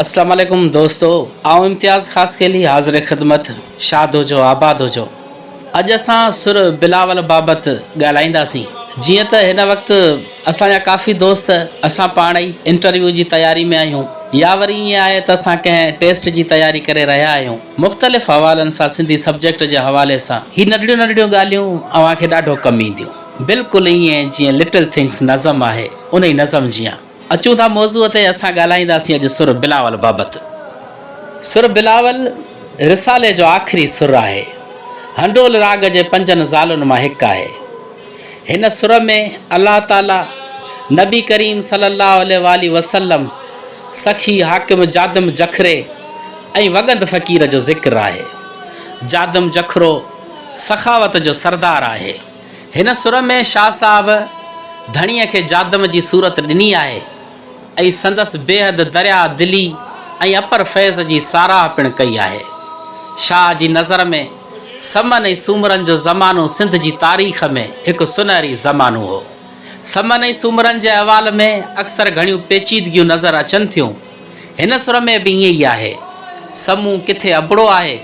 اسلام عليڪم دوستو آئون امتياز خاصخيلي حاضر خدمت شاد هجو آباد هجو اڄ اسان سر بلاول بابت ڳالهائينداسين جيئن ته هن وقت اسان جا ڪافي دوست اسان پاڻ ئي انٽرويو جي تياري ۾ آهيون يا وري ائين آهي ته اسان ڪنهن ٽيسٽ جي تياري ڪري رهيا آهيون مختلف حوالن سان سنڌي سبجيڪٽ جي حوالي سان هي ننڍڙيون ننڍڙيون ڳالهيون اوهان کي ڏاڍو ڪم اينديون بلڪل ائين جيئن لٽل ٿنگس نظم آهي انهي نظم جيان. اچون ٿا موضوع تي اسان ڳالهائينداسين اڄ سر بلاول بابت. سر بلاول رسالي جو آخري سر آهي. هنڊول راڳ جي پنجن زالن مان هڪ آهي. هن سر ۾ الله تعاليٰ، نبي ڪريم صلي الله عليه واٰله وسلم، سخي حاڪم جادم جکري ۽ وڳند فقير جو ذڪر آهي. جادم جکرو سخاوت جو سردار آهي. هن سر ۾ شاهه صاحب ڌڻيء کي جادم جي صورت ڏني آهي ۽ سندس بيحد درياء دلي ۽ اپر فيض جي ساراهه پڻ ڪئي آهي. شاهه جي نظر ۾ سمن ۽ سومرن جو زمانو سنڌ جي تاريخ ۾ هڪ سنهري زمانو هو. سمن ۽ سومرن جي احوال ۾ اڪثر گهڻيون پيچيدگيون نظر اچن ٿيون. هن سر ۾ به ائين ئي آهي. سمون ڪٿي ابڙو آهي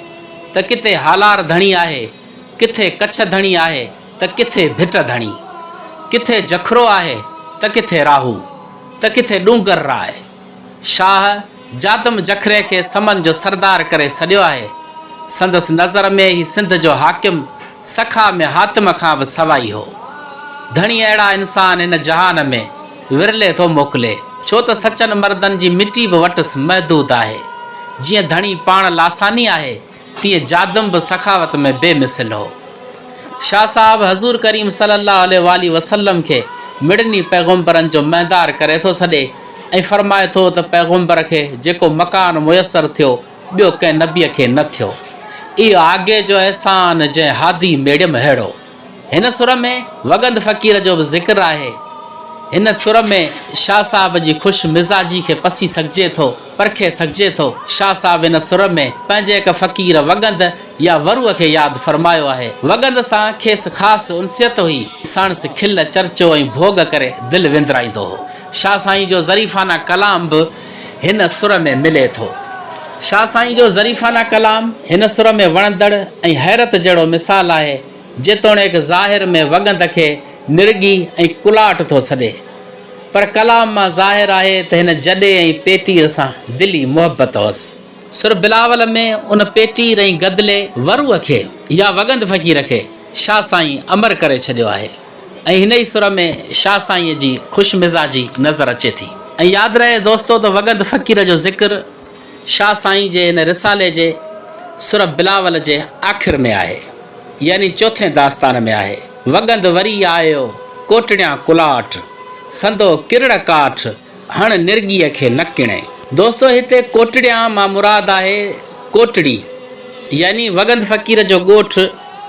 ته ڪٿي هالار ڌڻي آهي. ڪٿي ڪڇ ڌڻي آهي ته ڪٿي ڀٽ ڌڻي، ڪٿي جکرو آهي ته ڪٿي راهو، ته ڪٿي ڏونگر راء. شاهه جادم جکري کي سمن جو سردار ڪري سڏيو آهي. سندس نظر ۾ هي سنڌ جو حاڪم سخا ۾ حاتم کان به سوائي هو. ڌڻي اهڙا انسان هن جهان ۾ ورلي ٿو موڪلي، ڇو ته سچن مردن جي مٽي به وٽس محدود آهي. جيئن ڌڻي پاڻ لاثاني آهي، تيئن جادم به سخاوت ۾ بي مثل هو. شاهه صاحب حضور ڪريم صلي الله عليه واٰله وسلم کي مڙني پيغمبرن جو مهندار ڪري ٿو سڏي ۽ فرمائي ٿو ته پيغمبر کي جيڪو مڪان ميسر ٿيو ٻيو ڪنهن نبيء کي نه ٿيو. اهو آگي جو احسان جنهن هادي ميڙيم ههڙو. هن سر ۾ وڳند فقير جو به ذڪر آهي. هن سر ۾ شاهه صاحب جي خوش مزاجي کي پسي سگهجي ٿو، پرکي سگهجي ٿو. شاهه صاحب هن سر ۾ پنهنجي هڪ فقير وڳند يا وروء کي ياد فرمايو آهي. وڳند سان کيس خاص انسيت هئي. ساڻس کل، چرچو ۽ ڀوڳ ڪري دل وندرائيندو هو. شاهه سائين جو ظريفانه ڪلام به هن سر ۾ ملي ٿو. شاهه سائين جو ظريفانه ڪلام هن سر ۾ وڻندڙ ۽ حيرت جهڙو مثال آهي. جيتوڻيڪ ظاهر ۾ وڳند کي نرڳي ۽ ڪلاٽ ٿو سڏي، پر ڪلام مان ظاهر آهي ته هن جڏي ۽ پيٽير سان دلي محبت هئس. سر بلاول ۾ ان پيٽير ۽ گدلي وروء کي يا وڳند فقير کي شاهه سائين امر ڪري ڇڏيو آهي ۽ هن ئي سر ۾ شاهه سائينء جي خوش مزاجي نظر اچي ٿي. ۽ ياد رهي دوستو ته وڳند فقير جو ذڪر شاهه سائين جي هن رسالي جي سر بلاول جي آخر ۾ آهي، يعني چوٿين داستان ۾ آهي. وڳند وري آيو، ڪوٽڙيان ڪلاٽ، سندو ڪرڙ ڪاٺ، هڻ نرڳيء کي نه ڪڻي. دوستو هتي ڪوٽڙيان مان مراد آهي ڪوٽڙي، يعني وڳند فقير جو ڳوٺ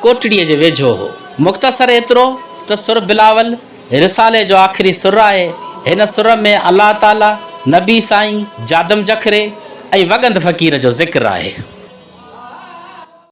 ڪوٽڙيء جي ويجهو هو. مختصر ايترو ته سر بلاول رسالي جو آخري سر آهي. هن سر ۾ الله تعاليٰ، نبي سائين، جادم جکري ۽ وڳند فقير جو ذڪر آهي.